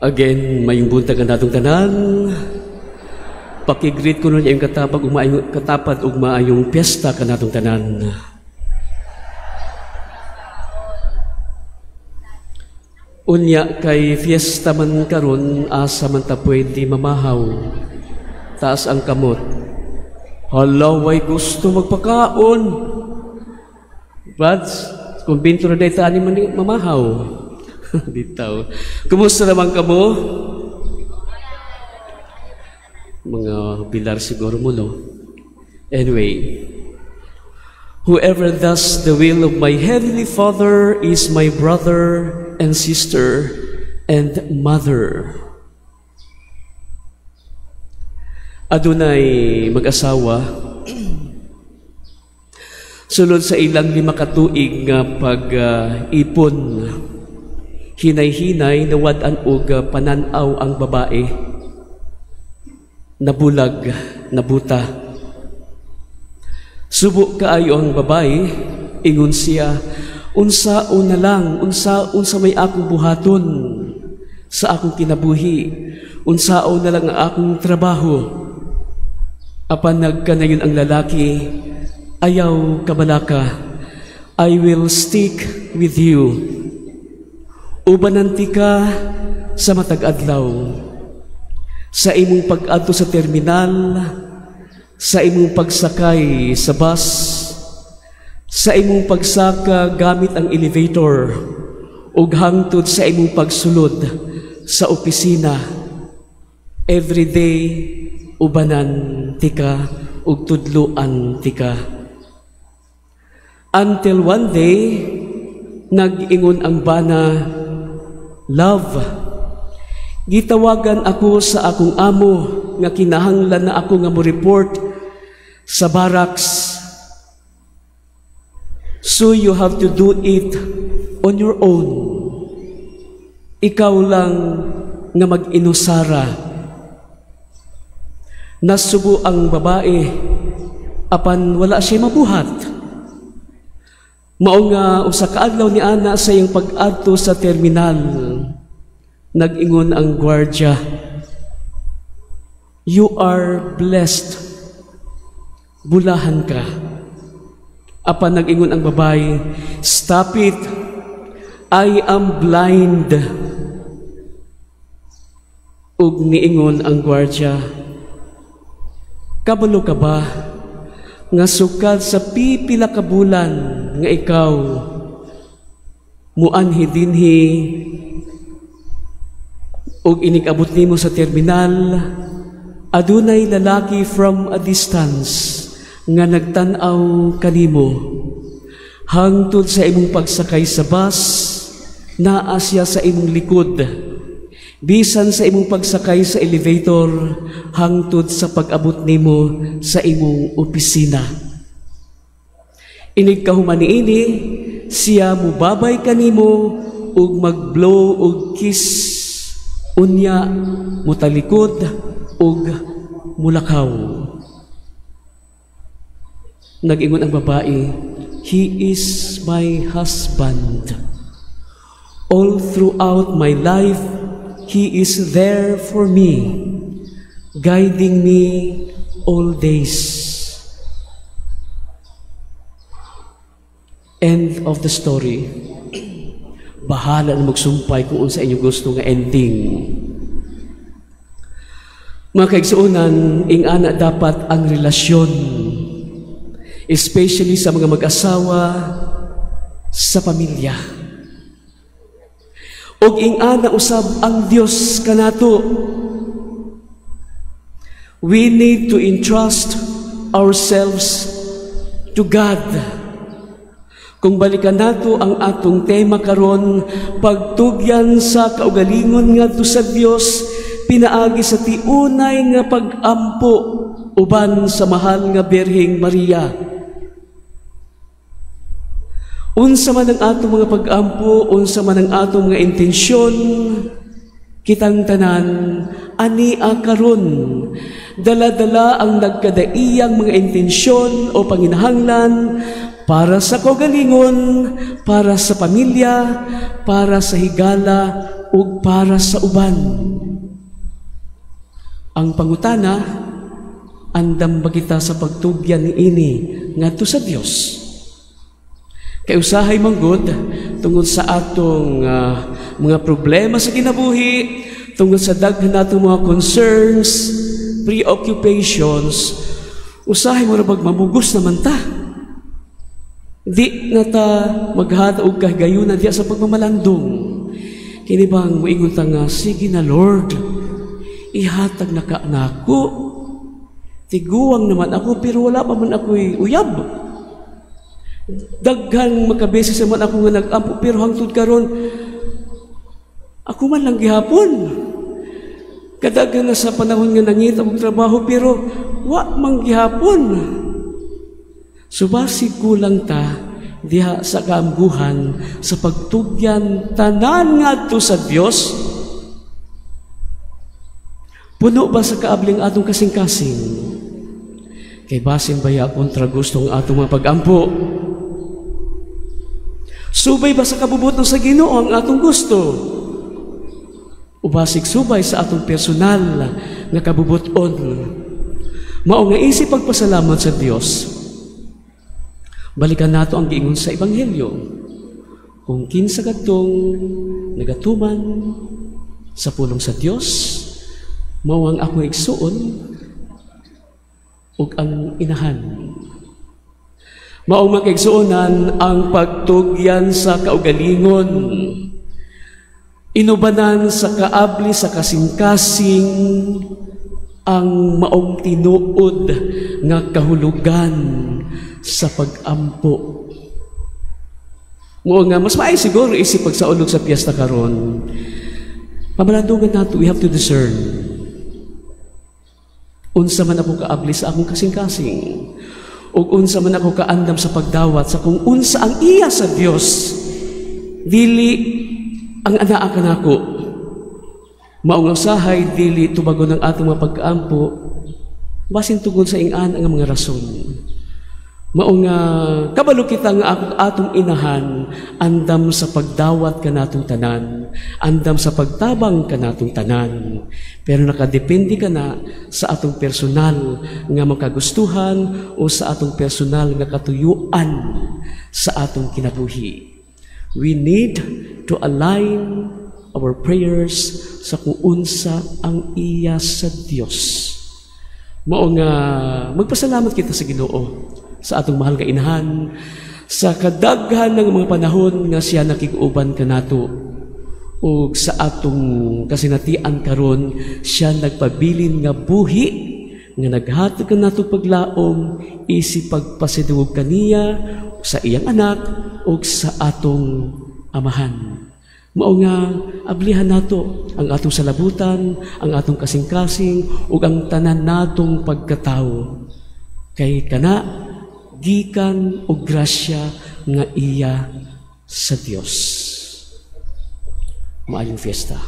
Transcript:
Again, maayong buntag kanatong tanan. Paki-greet ko nun yung katapag ug maayong katapad ug maayong piyesta kanatong tanan. Unya kay fiesta man karon, asa man ta pwede mamahaw. Taas ang kamot. Hala, way gusto magpakaon. Brads, kumbinto na dahil tani man mamahaw. Bitaw. Kumusta naman kamo? Mga bilar siguro mo, no? Anyway, whoever does the will of my heavenly Father is my brother and sister and mother. Adunay mag-asawa, sulod sa ilang 5 ka tuig nga pag-ipon, hinay-hinay nawad-an og panan-aw ang babae, nabulag, nabuta. Subo kaayo ang babae, ingon siya, unsa na lang, unsa unsa may akong buhaton sa akong kinabuhi, unsao na lang ang akong trabaho. Apan nagkanayon ang lalaki, ayaw kabalaka, I will stick with you. Ubanan tika sa matag adlaw, sa imong pag-adto sa terminal, sa imong pagsakay sa bus, sa imong pagsaka gamit ang elevator, ug hangtod sa imong pagsulod sa opisina. Every day, ubanan tika ug tudloan tika. Until one day, nag-ingon ang bana, love, gitawagan ako sa akong amo nga kinahanglan na ako nga mo-report sa barracks. So you have to do it on your own. Ikaw lang nga mag-inusara. Nasubo ang babae, apan wala siya mabuhat. Mao nga usa ka adlaw ni ana sa iyang pag-adto sa terminal, nag-ingon ang gwardya, you are blessed, bulahan ka. Apan nag-ingon ang babae, stop it, I am blind. Ug niingon ang gwardya, kabalo ka ba nga sukad sa pipila ka bulan nga ikaw muanhi dinhi ug inig-abot nimo sa terminal, adunay lalaki from a distance nga nagtan-aw kanimo hangtod sa imong pagsakay sa bus, naa siya sa imong likod, bisan sa imong pagsakay sa elevator hangtod sa pag-abot nimo sa imong opisina. Inig kahuman niini, siya mubabay kanimo ug mag-blow og kiss, unya mutalikod ug mulakaw. Nag-ingon ang babae, he is my husband. All throughout my life, he is there for me, guiding me all days. End of the story. Bahala na magsumpay kung unsa inyong gusto nga ending. Mga kaigsuonan, ingana dapat ang relasyon, especially sa mga mag-asawa, sa pamilya. Og ingana usab ang Dios kanato. We need to entrust ourselves to God. Kung balikan nato ang atong tema karon, pagtugyan sa kaugalingon ngadto sa Dios pinaagi sa tiunay nga pag-ampo uban sa mahal nga Birheng Maria. Unsa man ang atong mga pag-ampo, unsa man ang atong mga intensyon, kitang tanan ania karon dala-dala ang nagkadaiyang mga intensyon o panginahanglan para sa kaugalingon, para sa pamilya, para sa higala ug para sa uban. Ang pangutana, andam ba kita sa pagtugyan niini ngadto sa Dios? Kay usahay manggod, tungod sa atong mga problema sa kinabuhi, tungod sa daghan natong mga concerns, preoccupations, usahay mo bag mamugos naman ta. Di na ta maghata og kahigayunan diya sa pagmamalandong. Kini bang moingon ta nga, "Sige na Lord, ihatag na ka nako. Tiguang naman ako pero wala pa man ako'y uyab. Daghan makabeses naman ako nga nag-ampo pero hangtod karon ako man lang gihapon. Kadaghan na sa panahon nga nangita og trabaho pero wa man gihapon." So basig kulang ta diha sa kaamguhan sa pagtugyan tanan ngadto sa Dios. Puno ba sa kaabling atong kasing-kasing? Kay basin baya kontra gusto ang atong mga pag-ampo? Subay ba sa kabubutong sa Ginoo ang atong gusto? O basig subay sa atong personal nga kabubuton? Mao nga isip pagpasalamat sa Dios. Balikan nato ang giingon sa Ebanghelyo. Kung kinsa kadtong nagatuman sa pulong sa Dios, mao ang akong igsuon ug ang inahan. Mao, mga kaigsuonan, ang pagtugyan sa kaugalingon, inubanan sa kaabli sa kasing-kasing, ang maong tinuod nga kahulugan sa pagampo. Mao nga mas maay siguro isip pagsaulog sa piyesta karon. Pamalandungan nato, we have to discern. Unsa man ako kaabli sa akong kasing-kasing, ug unsa man ako kaandam sa pagdawat sa kung unsa ang iya sa Dios, dili ang anaa kanako. Mao nga usahay dili tubagon ang atong mga pagkaampo basin tungod sa ing-an ang mga rason. Mao nga kabalo kita nga atong inahan andam sa pagdawat kanatong tanan, andam sa pagtabang kanatong tanan. Pero nakadepende ka na sa atong personal nga makagustuhan o sa atong personal nga katuyuan sa atong kinabuhi. We need to align our prayers sa kung unsa ang iya sa Dios. Mao nga magpasalamat kita sa Ginoo sa atong mahal nga inahan sa kadaghan ng mga panahon nga siya nakig-uban kanato ug sa atong kasinatian karon siya nagpabilin nga buhi nga naghatag kanato paglaom isip pagpasidungog kaniya sa iyang anak ug sa atong amahan. Mao nga ablihan nato ang atong salabutan, ang atong kasing-kasing ug ang tanan natong pagkatawo. Kay kana gikan og grasya nga iya sa Dios. Maayong fiesta.